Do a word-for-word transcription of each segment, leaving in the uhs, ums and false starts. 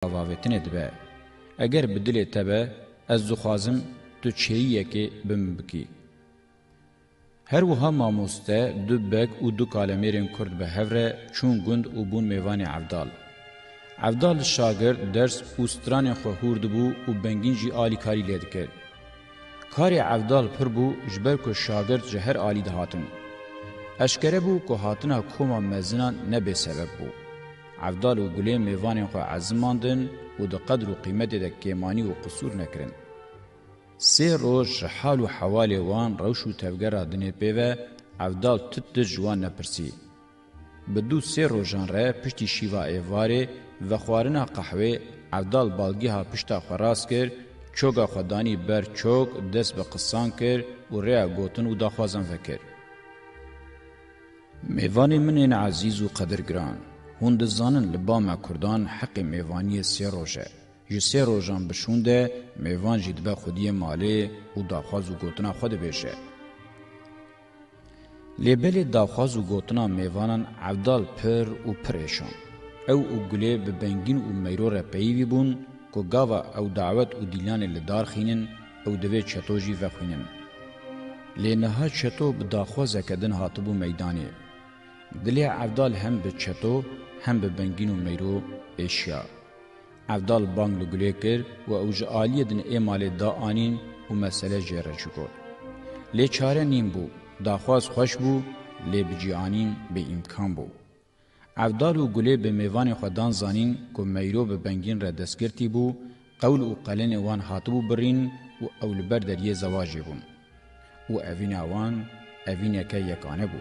avêtinê dibe. Eger bi dilê te be, ez dixwazim tu çêyiyekê bi min bikî. Her wiha mamoste du beg û du kalemêrên kurd bi hev re çûn gund û bûn mêvanê Evdal. Evdal şagirt ders û stranên xwe hûr dibû û Bengîn jî alîkarî lê dikir. Karê Evdal pir bû, ji ber ku şagirt ji her alî dihatin. Eşkere bû ku hatina koma mezinan ne bêsebeb bû. Evdal û Gulê mêvanên xwe ezimandin û di qedr û qîmetê de kêmanî û qisûr nekirin. Sê roj ji hal û hewalê wan, rewş û tevgera dinê pê ve, Evdal tu tişt ji wan nepirsî. Bi du sê rojan re piştî şîva êvarê, vexwarina qehwê, Evdal balgiha pişta xwe rast kir, çoga xwe danî ber çok, dest bi qisan kir û rêya gotin û daxwazan vekir. Mêvanê min ên ezîz û qedirgiran, hûn dizanin li ba me kurdan heqê mêvaniyê sê roj e. Ji sê rojan bi şûn de mêvan jî dibe xwediyê malê û daxwaz û gotina xwe dibêje. Lê belê daxwaz û gotina mêvanan Evdal pir û pir êşan. Ew û Gulê bi Bengîn û Meyro re peyivî bûn ku gava ew dawet û dîlanê li dar xînin, ew divê Çeto jî vexwînin. Lê niha Çeto bi daxwazeke din hatibû meydanê. Dilê Evdal hem bi Çeto hem bi Bengîn û Meyro êşiya. Evdal bang li Gulê kir û ew ji aliyê din ê malê da anîn û mesele jê re çû got. Lê çare nîn bû, daxwaz xweş bû, lê bi cî anîn bêîmkan bû. Evdal û Gulê bi mêvanê xwe dan zanîn ku Meyro bi Bengîn re destgirtî bû, qewl û qelenê wan hatibû birîn û ew li ber deriyê zewacê bûn. Û evîna wan evîneke yekane bû.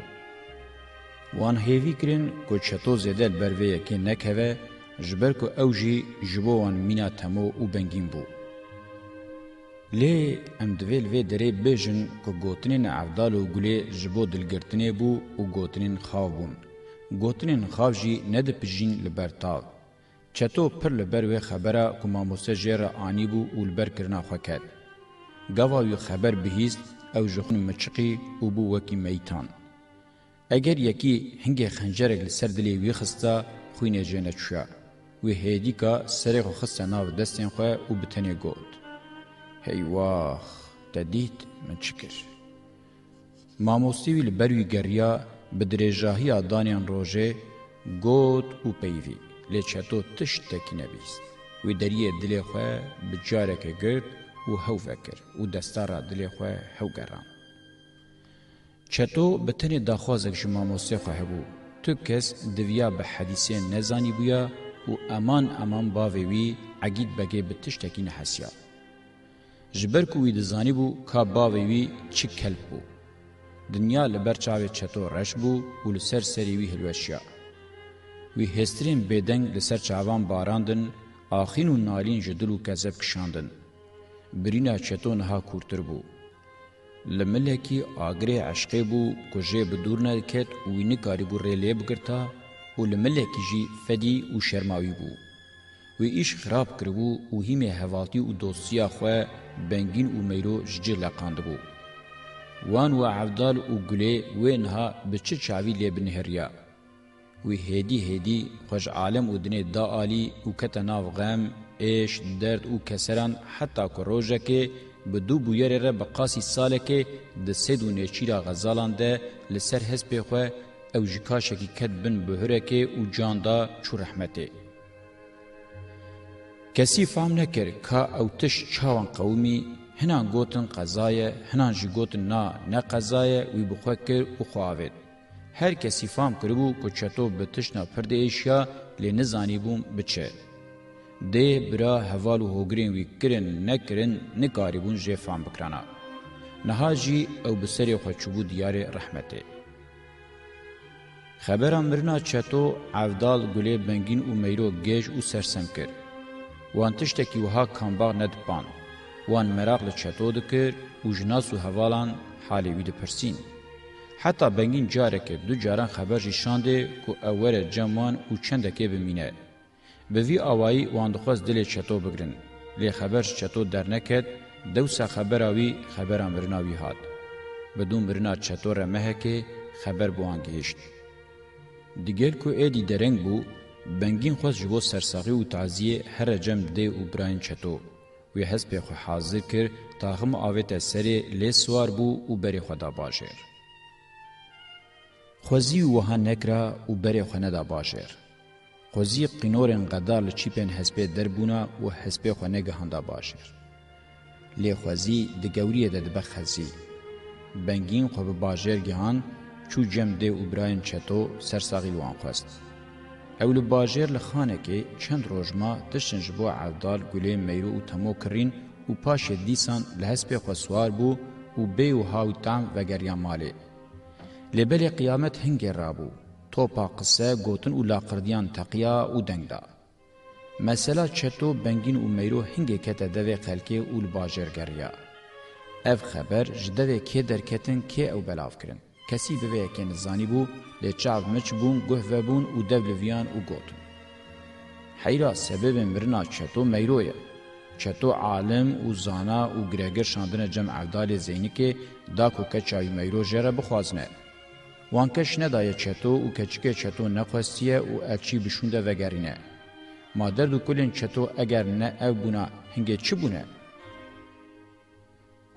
Wan hêvî kirin ku Çeto zêde li ber vê yekê nekeve, ji ber ku ew jî ji bo wan mîna Temo û Bengîn bû. Lê em divê li vê derê bêjin ku gotinên Evdal û Gulê ji bo dilgirtinê bû û gotinên xav bûn. Gotinên xav jî nedipijîn li ber tav. Çeto pir li ber wê xebera ku mamoste jê re anîbû û li ber kirina xwe ket. Gava wî xeber bihîst, ew ji xwîn miçiqî û bû wekî meytan. Eger yekî hingê xencerek li ser dilê wî xista, xwînê jê neçûya. Wî hêdîka serê xwe xiste nav destên xwe û bi tenê got, "Heywax, te dît min çi kir?" Mamostê wî li ber wî geriya, bi dirêjahiya danên rojê got û peyivî, lê Çeto tiştekî nebîst. Wî deriyê dilê xwe bi careke girt û hew vekir û desta re dilê xwe hew gerand. Çeto bi tenê daxwazek ji mamostê xwe hebû. Tu kes diviya bi hedîsê nezanîbûya û eman eman bavê wî Egîd Begê bi tiştekî nehesiya. Ji ber ku wî dizanîbû ka bavê wî çi kelp bû. Dinya li ber çavê Çeto reş bû û li ser serê wî hilweşiya. Wî hêstirên bêdeng li ser çavan barandin, axîn û nalîn ji dil û kezeb kişandin. Birîna Çeto niha kûrtir bû. Li milekî agirê eşqê bû ku jê bi dûr nediket û wî nikarîbû rê lê bigirta û li milekî jî fedî û şermawî bû. Wî îş xirab kiribû û hîmê hevaltî û dostiya xwe Bengîn û Meyro ji cih leqandibû. Wan û Evdal û Gulê wê niha bi çi çavî lê binihêriya? Wî hêdî hêdî xwe ji alem û dinê da alî û kete nav xem, êş, derd û keseran, heta ku rojekê bi du bûyerê re bi qasî salekê di sêd û nêçîra xezalan de li ser hespê xwe ew ji kaşekî ket bin buhirekê û can da çû rehmetê. Kesî fam nekir ka ew tişt çawan qewimî, hinan gotin qeza ye, hinan jî gotin na, ne qeza ye, wî bi xwe kir û xwe avêt. Her kesî fam kiribû ku Çeto bi tiştna pir diêşiya, lê nizanîbûn bi çi. Dê, bira, heval û hogirên wî kirin, nekirin, nikarîbûn jê fam bikirana. Niha jî ew bi serê xwe çûbû diyarê rehmetê. Xebera mirina Çeto, Evdal, Gulê, Bengîn û Meyro gêj û sersem kir. Wan tiştekî wiha kambax nedipand. Wan meraq li Çeto dikir û ji nas û hevalan halê wî dipirsîn. Heta Bengîn careke du caran xeber jî şandê ku ew were cem wan û çendekê bimîne. Bi vî awayî wan dixwest dilê Çeto bigirin. Lê xeber ji Çeto derneket, dewsa xebera wî xebera mirina wî hat. Bi dû mirina Çeto re mehekê xeber bi wan gihişt. Digel ku êdî dereng bû, Bengîn xwest ji bo sersaxî û taziyê here cem dê û birayên çeto. Wî hespê xwe hazir kir, taxim avête serê, lê siwar bû û berê xwe da bajêr. Xwezî wiha nekira û berê xwe neda bajêr. Xwezî qînorên qedar li çîpên hespê derbûna û hespê xwe negihanda bajêr. Lê xwezî di gewriyê de dibe xezî. Bengîn xwe bi bajêr gihan, çû cem dê û birayên çeto, sersaxî li wan xwest. Ew li bajêr li xanekê çend roj ma, tiştin ji bo Evdal, Gulê, Meyro û Temo kirîn û paşê dîsan li hespê xwe siwar bû û bê û ha û tam vegeriya malê. Lê belê qiyamet hingê rabû. Topa qise, gotin û laqirdiyan teqiya û deng da. Mesela çeto, Bengîn û Meyro hingê kete devê xelkê û li bajêr geriya. Ev xeber ji devê kê derketin, kê ew belav kirin? Kesî bi vê yekê nizanîbû, lê çav miç bûn, guh vebûn û dev li viyan û gotin: Heyra, sebebê mirina çeto Meyro ye. Çeto alim û zana û giregir şandine cem Evdalê Zeynikê, da ku keça wî Meyro jê re bixwazine. Wan keş nedaye çeto û keçikê çeto nexwestiye û elçî bi şûnde vegerîne. Ma derd û kulên çeto eger ne ev bûna, hingê çi bûne?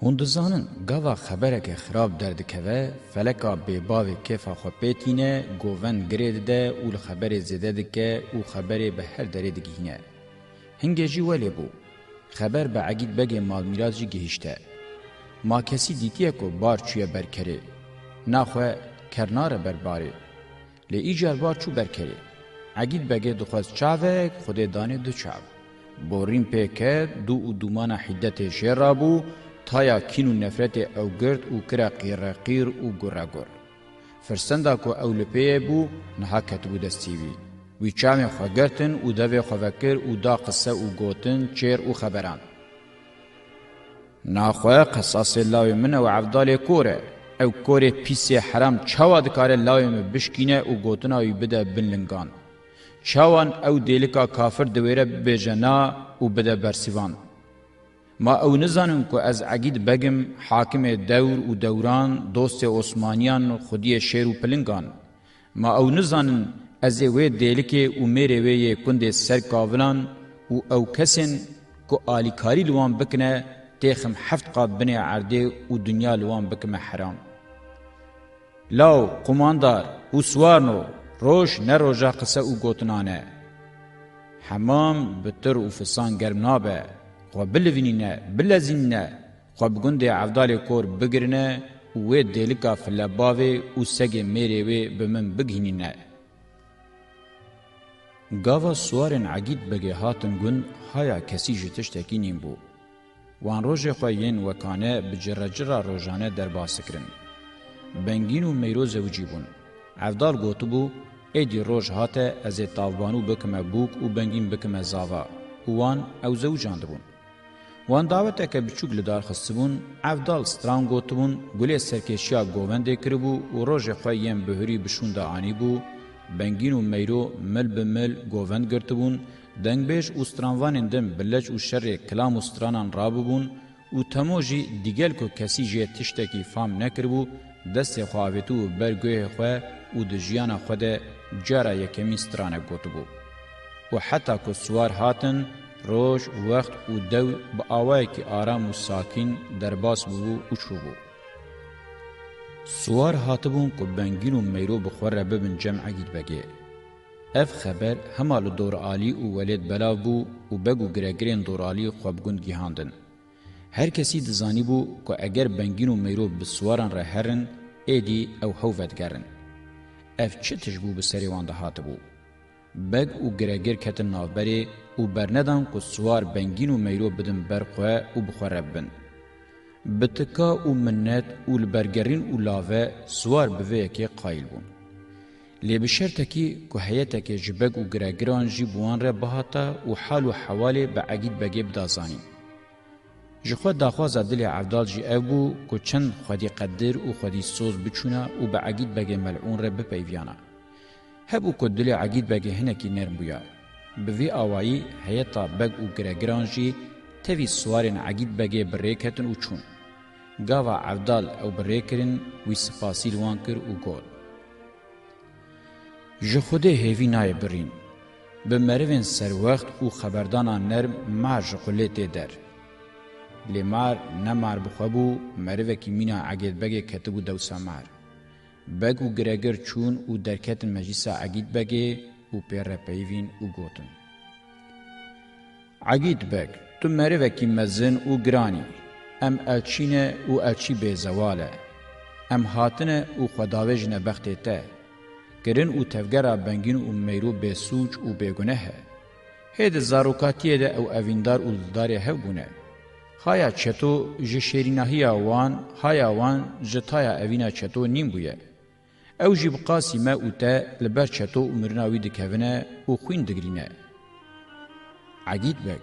Hûn dizanin, gava xebereke xirab derdikeve, feleka bêbavê kêfa xwe pê tîne, govend girê dide û li xeberê zêde dike û xeberê bi her derê digihîne. Hingê jî welê bû. Xeber bi Egîd Begê malmîrat jî gihîşte. Ma kesî dîtiye ku bar çûye ber kerê? Naxwe ker nare ber barê. Lê îcar bar çû ber kerê. Egîd Begê dixwest çavek, Xwedê danê du çav. Borîn pê ket, dû û dûmana hîdetê jê rabû, taya kîn û nefretê ew girt û kire qîreqîr û guregur. Firsenda ku ew li pê ye bû, niha ketibû destî wî. Wî çavên xwe girtin û devê xwe vekir û da qise û gotin, çêr û xeberan. Naxwe qesasê lawê min ew Evdalê kor e. Ew korê pîsê heram çawa dikare lawê min bişkîne û gotina wî bide bin lingan? Çawan ew dêlika kafir diwêre bibêje na û bide bersîvan? Ma ew nizanin ku ez Egîd Beg im, hakimê dewr û dewran, dostê Osmaniyan, xwediyê şêr û pilingan? Ma ew nizanin ez ê wê dêlikê û mêrê wê yê kundê ser kavilan û ew kesên ku alîkarî li wan bikine, têxim heft qat binê erdê û dinya li wan bikime heram? Law, qumandar û siwarno, roj ne roja qise û gotinan e. Hemam bi tir û fisan germ nabe, xwe bilivînîne, bilezînîne, xwe bi gundê Evdalê Kor bigirine û wê dêlika filebavê û segê mêrê wê bi min bigihînîne. Gava siwarên Egîd Begê hatin gund, haya kesî ji tiştekî nîn bû. Wan rojê xwe yên wekane bi cirecira rojane derbas dikirin. Bengîn û Meyro zewicî bûn. Evdal gotibû, êdî roj hate, ez ê tavbanû bikime bûk û Bengîn bikime zava û wan ew zewicandibûn. Wan daweteke biçûk li dar xistibûn, Evdal stran gotibûn, Gulê serkêşiya govendê kiribû û rojê xwe yên bihurî bi şûnde anîbû, Bengîn û Meyro mil bi mil govend girtibûn, dengbêj û stranvanên din bi leç û şerê kilam û stranan rabûbûn û Temo jî digel ku kesî jê tiştekî fam nekiribû, destê xwe avêtibû ber guhê xwe û di jiyana xwe de cara yekemîn stranek gotibû. Û heta ku siwar hatin, roj, wext û dew bi awayekî aram û sakîn derbas bûbû û çûbû. Siwar hatibûn ku Bengîn û Meyro bi xwe re bibin cem Egîd Begê. Ev xeber hema li Doralî û Welêt belav bû û beg û giregirên Doralî xwe bi gund gihandin. Her kesî dizanîbû ku eger Bengîn û Meyro bi siwaran re herin, êdî ew hew vedigerin. Ev çi tişt bû bi serê wan de hatibû? Beg û giregir ketin navberê û bernedan ku siwar Bengîn û Meyro bidin ber xwe û bi xwe re bibin. Bi tika û minnet û li bergerîn û lave siwar bi vê yekê qayîl bûn. Lê bi şertekî ku heyetekê ji beg û giregiran jî bi wan re bihata û hal û hewalê bi Egîd Begê bida zanîn. Ji xwe daxwaza dilê Evdal jî ev bû ku çend xwedîqedir û xwedîsoz biçûna û bi Egîd Begê melûn re bipeyviyana. Hebû ku dilê Egîd Begê hinekî nerm bûya. Bi vî awayî heyeta beg û giregiran jî tevî siwarên Egîd Begê bi rê ketin û çûn. Gava Evdal ew bi rê kirin, wî sipasî li wan kir û got: Ji Xwedê hêvî nayê birîn. Bi merivên serwext û xeberdana nerm mar ji qulê tê der. Lê mar ne mar bi xwe bû, merivekî mîna Egîdbegê ketibû dewsa mar. Beg û giregir çûn û derketin meclîsa Egîdbegê û pê re peyivîn û gotin: Egîdbeg, tu merivekî mezin û giran î. Em elçî ne û elçî bêzewal e. Em hatine û xwe davêjine bextê te. Kirin û tevgera Bengîn û Meyro bêsûc û bêguneh e. Hê di zarokatiyê de ew evîndar û dildarê hev bûne. Haya çeto ji şêrînahiya wan, haya wan ji taya evîna çeto nîn bûye. Ew jî bi qasî me û te li ber çeto û mirina wî dikevine û xwîn digirîne. Egîd Beg,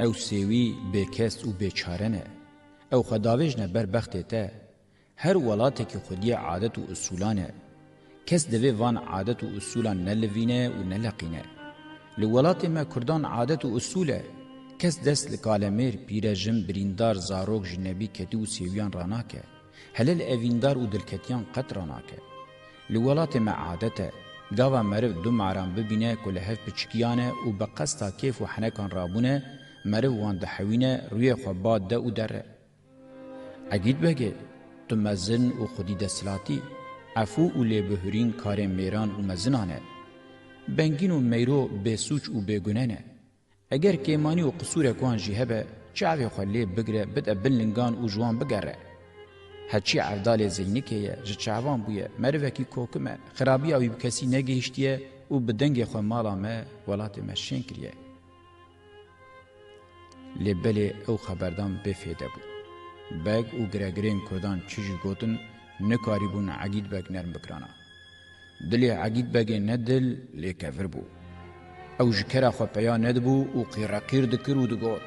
ew sêwî bêkest û bêçare ne. Ew xwe davêjine ber bextê te. Her welatekî xwediyê adet û usûlan e. Kes divê van adet û usûlan nelivîne û neleqîne. Li welatê me kurdan adet û usûl e. Kes dest li kalemêr, pîrejin, birîndar, zarok, jinebî, ketî û sêwiyan ranake. Hele li evîndar û dilketiyan qet ranake. Li welatê me adet e, gava meriv du maran bibîne ku li hev piçikiyan e û bi qesta kêf û henekan rabûne, meriv wan dihewîne, rûyê xwe bad de û dere. Egîd Begê, tu mezin û xwedî desthilatî, efû û lêbihurîn karên mêran û mezinan e. Bengîn û Meyro bêsûc û bêgune ne. Eger kêmanî û qisûrek wan jî hebe, çavê xwe lê bigire, bide bin lingan û ji wan bigere. Heçî Evdalê Zeynikê ye, ji çavan bûye, merivekî kokim e, xirabiya wî bi kesî negihiştiye û bi dengê xwe mala me, welatê me şên kiriye. Lê belê ew xeberdan bêfêde bû. Beg û giregirên kurdan çi jî gotin, nikarîbûn Egîd Beg nerm bikirana. Dilê Egîd Begê ne dil, lê kevir bû. Ew ji kera xwe peya nedibû û qîreqîr dikir û digot: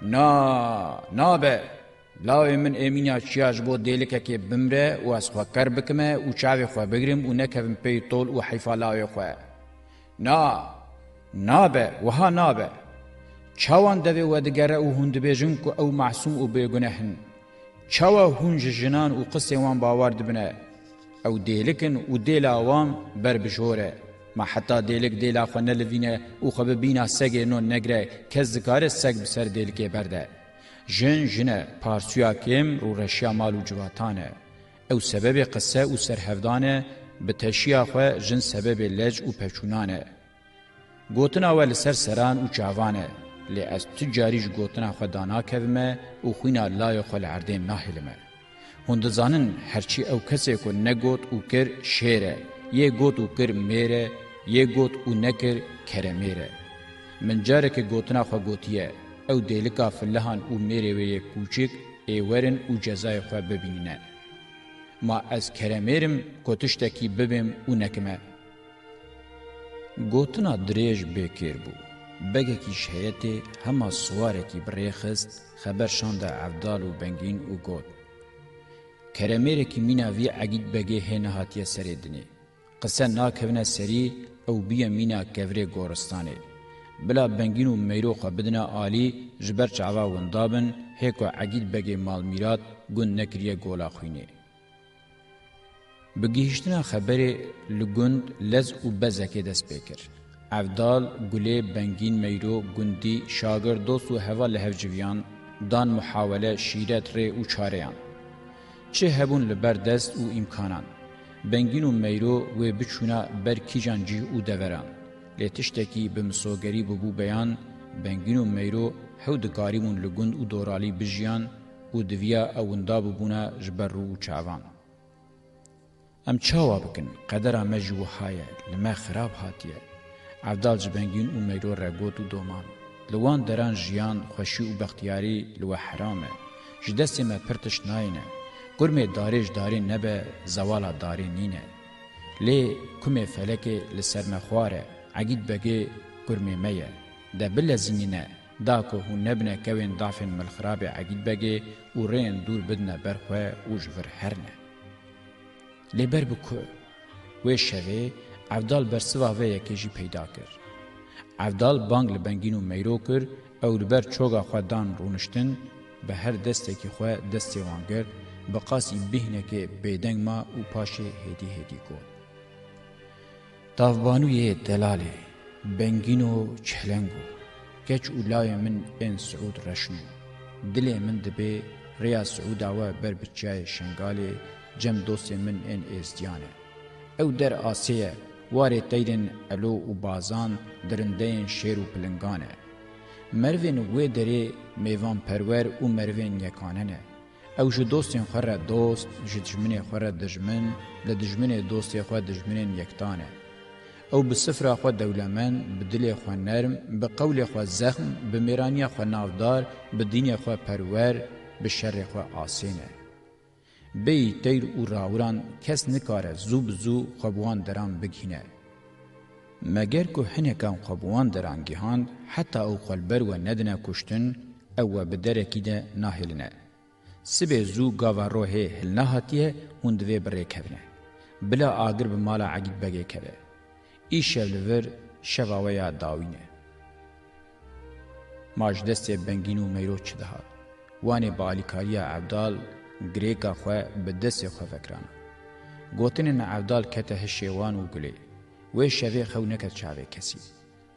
Na, nabe! Lawê min ê mîna çiya ji bo dêlikekê bimre û ez xwe ker bikime û çavê xwe bigrim û nekevim pey tol û heyfa lawê xwe. Na, nabe, wiha nabe. Çawan devê we digere û hûn dibêjin ku ew masûm û bêguneh in? Çawa hûn ji jinan û qisên wan bawer dibine? Ew dêlik in û dêla wan ber bi jor e. Ma heta dêlik dêla xwe nelivîne û xwe bi bîna segê non negire, kes dikare seg bi ser dêlikê berde? Jin, jin e, parsûya kêm, rûreşiya mal û civatan e. Ew sebebê qise û serhevdan e, bi teşiya xwe jin sebebê lec û peçûnan e. Gotina we li ser seran û çavan e, lê ez tu carî ji gotina xwe danakevime û xwîna layê xwe li erdê nahêlime. Hûn dizanin, herçî ew kesê ku negot û kir şêr e, yê got û kir mêr e, yê got û nekir keremêr e. Min careke gotina xwe gotiye, ew dêlika filihan û mêrê wê yê kûçik ê werin û cezayê xwe bibînine. Ma ez keremêr im ku tiştekî bibêm û nekime? Gotina dirêj bêkêr bû. Begekî ji heyetê hema siwarekî bi rê xist, xeber şande Evdal û Bengîn û got: Keremêrekî mîna vî Egîd Begê hê nehatiye serê dinê. Qise nakevine serî, ew bûye mîna kevirê goristanê. Bila Bengîn û Meyro xwe bidine alî, ji ber çava winda bin, hê ku Egîd Begê malmîrat gund nekiriye gola xwînê. Bi gihîştina xeberê li gund lez û bezekê dest pê kir. Evdal, Gulê, Bengîn, Meyro, gundî, şagird, dost û heval li hev civiyan, dan muhawele, şîret, rê û çareyan. Çi hebûn li ber dest û îmkanan. Bengîn û Meyro wê biçûna ber kîjan cîh û deveran. Lê tiştekî bi misogerî bûbû beyan, Bengîn û Meyro hew dikarîbûn li gund û doralî bijiyan û diviya ew winda bûbûna ji ber rû û çavan. Em çawa bikin? Qedera me jî wiha ye, li me xirab hatiye. Evdal ji Bengîn û Meyro re got û doman: Li wan deran jiyan, xweşî û bextiyarî li we heram e. Ji destê me pir tişt nayêne. Kurmê darê ji darê nebe, zewala darê nîne. Lê kumê felekê li ser me xwar e. Egîd Begê kurmê me ye. De bilezînîne, da ku hûn nebine kewên dafên milxirabê Egîd Begê û rêyên dûr bidine ber xwe û ji vir herine. Lê ber bi ku? Wê şevê Evdal bersiva vê yekê jî peyda kir. Evdal bang li Bengîn û Meyro kir, ew li ber çoga xwe dan rûniştin, bi her destekî xwe destê wan girt, bi qasî bêhnekê bêdeng ma û paşê hêdî hêdî got: Tavbanûyê delalê, Bengîno çeleng bû. Keç û layê min ên Siûd reşn û. Dilê min dibê rêya Siûda we ber bi çiyayê Şengalê cem dostên min ên êzdiyan e. Ew der asê ye, warê teyrên elo û bazan, dirindeyên şêr û pilingan e. Merivên wê derê mêvanperwer û merivên yekane ne. Ew ji dostên xwe re dost, ji dijminê xwe re dijmin, li dijminê dostê xwe dijminên yektan e. Ew bi sifra xwe dewlemend, bi dilê xwe nerm, bi qewlê xwe zexm, bi mêraniya xwe navdar, bi dînê xwe perwer, bi şerê xwe asê ne. Bêyî teyr û rawiran kes nikare zû bi zû xwe bi wan deran bigihîne. Meger ku hinekan xwe bi wan deran gihand, heta ew xwe li ber we nedine kuştin, ew we bi derekî de nahêline. Sibê zû gava rohê hilnehatiye hûn divê bi rê kevine. Bila agir bi mala Egîd Begê keve. Îşev li vir şeva we ya dawîn e. Ma ji destê Bengîn û Meyro çi dihat? Wanê bi alîkariya Evdal girêka xwe bi destê xwe vekirana. Gotinên Evdal kete hişê wan û Gulê. Wê şevê xew neket çavê kesî.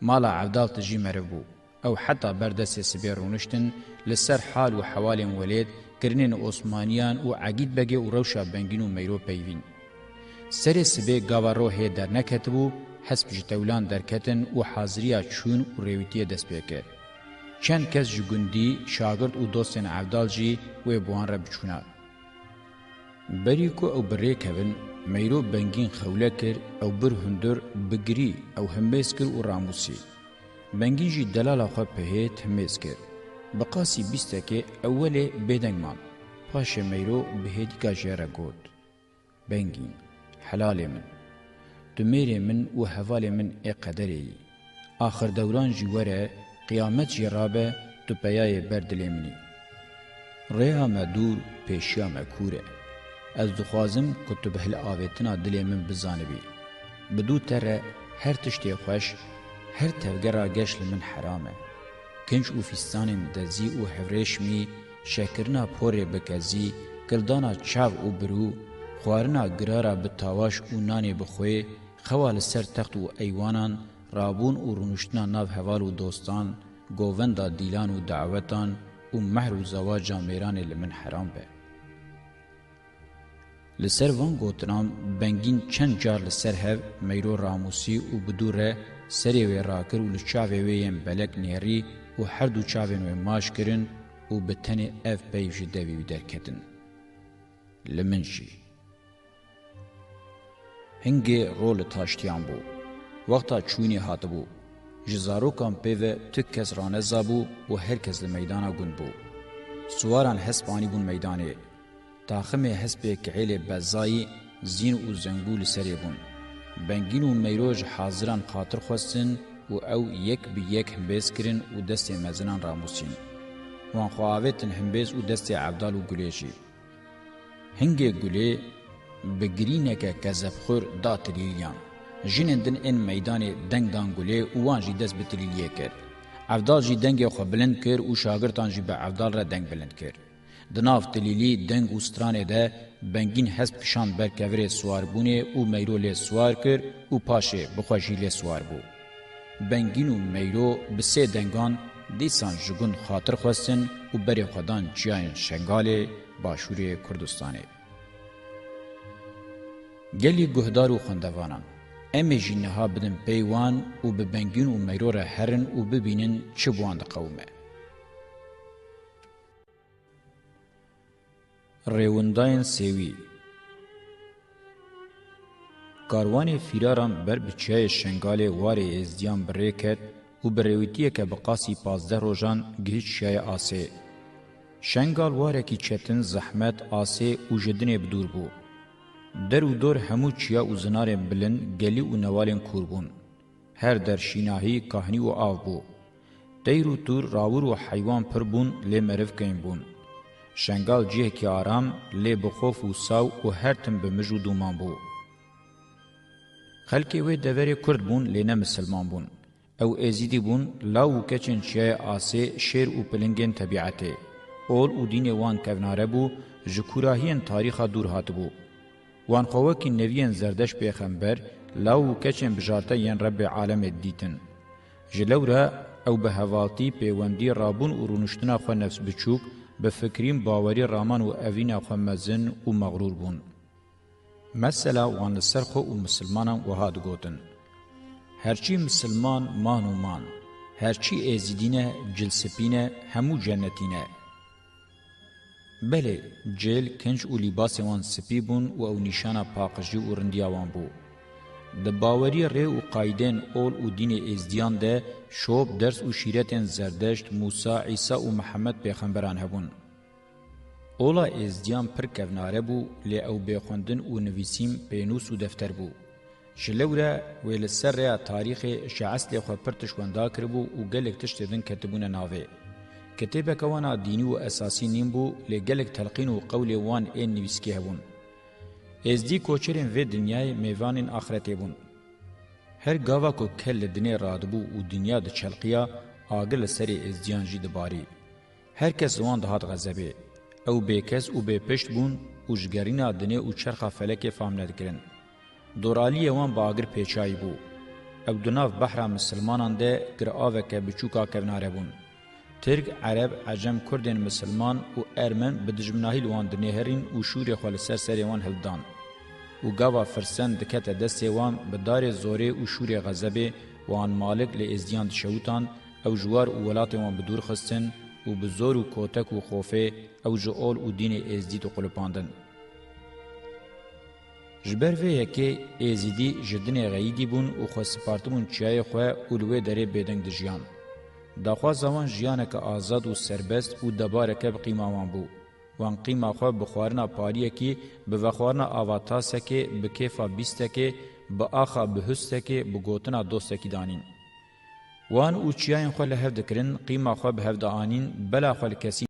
Mala Evdal tijî meriv bû. Ew heta ber destê sibê rûniştin, li ser hal û hewalên welêt, kirinên Osmaniyan û Egîd Begê û rewşa Bengîn û Meyro peyvîn. Serê sibê gava rohê derneketibû, hesp ji tewlan derketin û haziriya çûn û rêwîtiyê dest pê kir. Çend kes ji gundî, şagirt û dostên Evdal jî wê bi wan re biçûna. Berî ku ew bi rê kevin, Meyro Bengîn xewle kir, ew bir hundir, bi girî ew himêz kir û ramûsî. Bengîn jî delala xwe pihêt himêz kir. Bi qasî bîstekê ewelê bêdeng man. Paşê Meyro bi hêdîka jê re got: Bengîn, helalê min. Tu mêrê min û hevalê min ê qederê yî. Axir dewran jî were, qiyamet jî rabe, tu peyayê ber dilê min î. Rêya me dûr, pêşiya me kûr e. Ez dixwazim ku tu bi hilavêtina dilê min bizanibî. Bi dû te re her tiştê xweş, her tevgera geş li min heram e. Kinç û fîstanên dezî û hevrêşmî, şekirina porê bi kezî, kildana çav û birû, xwarina girara bi tawaş û nanê bi xwê, xewa li ser text û eywanan, rabûn û rûniştina nav heval û dostan, govenda dîlan û dawetan û mehr û zewaca mêranê li min heram be. Li ser van gotinan Bengîn çend car li ser hev Meyro ramûsî û bi dû re serê wê rakir û li çavê wê yên belek nêrî û her du çavên wê maç kirin û bi tenê ev peyv ji devê wî derketin. Li min jî. Hingê ro li taştiyan bû. Wexta çûnê hatibû. Ji zarokan pê ve tu kes ranezabû û her kes li meydana gund bû. Siwaran hesp anîbûn meydanê. Taximê hespê kihêlê bezayî, zîn û zengû li serê bûn. Bengîn û Meyro ji haziran xatir xwestin û ew yek bi yek hembêz kirin û destê mezinan ramûsîn. Wan xwe avêtin hembêz û destê Evdal û Gulê jî. Hingê Gulê bi girîneke kezebxwir da tilîliyan. Jinên din ên meydanê deng dan Gulê û wan jî dest bi tilîliyê kir. Evdal jî dengê xwe bilind kir û şagirtan jî bi Evdal re deng bilind kir. Di nav tilîlî, deng û stranê de Bengîn hesp kişand ber kevirê siwarbûnê û Meyro lê siwar kir û paşê bi xwe jî lê siwar bû. Bengîn û Meyro bi sê dengan dîsan ji gund xatir xwestin û berê xwe dan çiyayên Şengalê, başûrê Kurdistanê. Gelî guhdar û xwendevanan, em ê jî niha bidin pey wan û bi Bengîn û Meyro re herin û bibînin çi bi wan diqewime. Rêwindayên sêwî. Karwanê fîraran ber bi çiyayê Şengalê warê êzdiyan bi rê ket û bi rêwîtiyeke bi qasî pazdeh rojan gihîşt çiyayê Asê. Şengal warekî çetin, zehmet, asê û ji dinê bi dûr bû. Der û dor hemû çiya û zinarên bilind, gelî û newalên kûr bûn. Her der şînahî, kahnî û av bû. Teyr û tûr, rawir û heywan pir bûn, lê meriv keyn bûn. Şengal cihekî aram, lê bi xof û saw û her tim bi mij û dûman bû. Xelkê wê deverê Kurd bûn, lê ne misilman bûn. Ew Êzîdî bûn, law û keçên çiyayê Asê, şêr û pilingên tebîetê. Ol û dînê wan kevnare bû, ji kûrahiyên tarîxa dûr hatibû. Wan xwe wekî neviyên Zerdeşt pêxember, law û keçên bijarte yên Rebbê alemê didîtin. Ji lewre ew bi hevaltî, pêwendî, rabûn û rûniştina xwe nefs biçûk, bi fikrîn, bawerî, raman û evîna xwe mezin û mexrûr bûn. Mesela wan li ser xwe û misilmanan wiha digotin: Herçî misilman man û man, herçî êzidî ne, cil spî ne, hemû cennetî ne. Belê, cil, kinç û lîbasê wan spî bûn û ew nîşana paqijî û rindiya wan bû. Di bawerî, rê û qaydên ol û dînê êzdiyan de şop, ders û şîretên Zerdeşt, Mûsa, Îsa û Mihemed pêxemberan hebûn. Ola êzdiyan pir kevnare bû, lê ew bê xwendin û nivîsîn, pênûs û defter bû. Ji lewre wê li ser rêya tarîxê ji eslê xwe pir tişt wenda kiribû û gelek tiştê din ketibûne navê. Kitêbeke wan a dînî û esasî nîn bû, lê gelek telqîn û qewlê wan ên nivîskî hebûn. Êzdî koçerên vê dinyayê mêvanên axretê bûn. Her gava ku kel li dinê radibû û dinya diçelqiya, agir li serê êzdiyan jî dibarî. Her kes li wan dihat xezebê. Ew bêkes û bêpişt bûn û ji gerîna dinê û çerxa felekê fam nedikirin. Doraliyê wan bi agir pêçayî bû. Ew di nav behra misilmanan de giraveke biçûk a kevnare bûn. Tirk, Ereb, Ecem, Kurdên misilman û Ermen bi dijminahî li wan dinêherîn û şûrê xwe li ser serê wan hildidan. Û gava firsen dikete destê wan, bi darê zorê û şûrê xezebê wan malik li êzdiyan dişewitan, ew ji war û welatê wan bi dûr xistin û bi zor û kotek û xofê ew ji ol û dînê êzdî diqulipandin. Ji ber vê yekê êzîdî ji dinê xeyîdî bûn û xwe spartibûn çiyayê xwe û li wê derê bêdeng dijiyan. Daxwaza wan jiyaneke azad û serbest û debareke bi qîma wan bû. Wan qîma xwe bi xwarina pariyekî, bi vexwarina ava tasekê, bi kêfa bîstekê, bi axa bihustekê, bi gotina dostekî danîn. Wan û çiyayên xwe li hev dikirin, qîma xwe bi hev dianîn, bela xwe li kesî